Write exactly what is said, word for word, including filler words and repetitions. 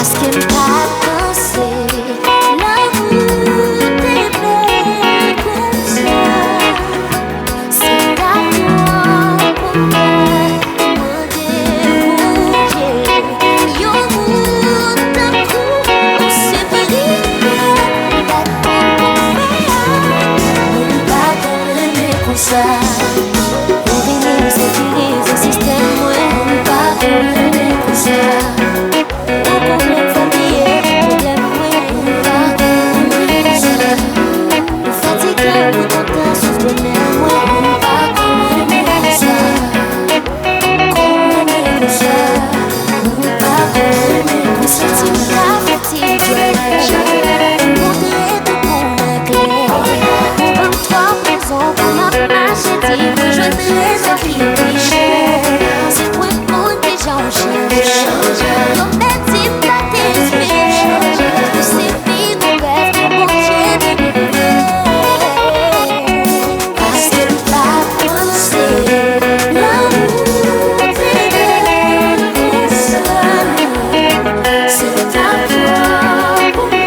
Paske m pa t panse lanmou te bèl konsa. Se ta twò pou mwen mande Bondye. Yon moun tankou ou se priye m pa t konn fè a. Mwen m pa konn renmen konsa. Ou vini sekirize sistèm mwen. Mwen m pa konn renmen konsa. Ou konprann sa m ye, pwoblèm mwen, ou pa konn sa. Ou fatige, ou kontan sou bonè mwen, ou pa konn sa. Konn sa, ou pa konn sa. Santi m ka fatige, montre tout moun an klè. Ou ban m twòp rezon pou m ap mache di, jwenn rezon ki pi chè. Se mwen moun ki jan w chanje. Yo pèdi m pa te espere. Ou se pi gwo rèv ke Bondye te gen pou mwen. Paske m pa t panse lanmou te bèl konsa. Se ta twò pou mwen.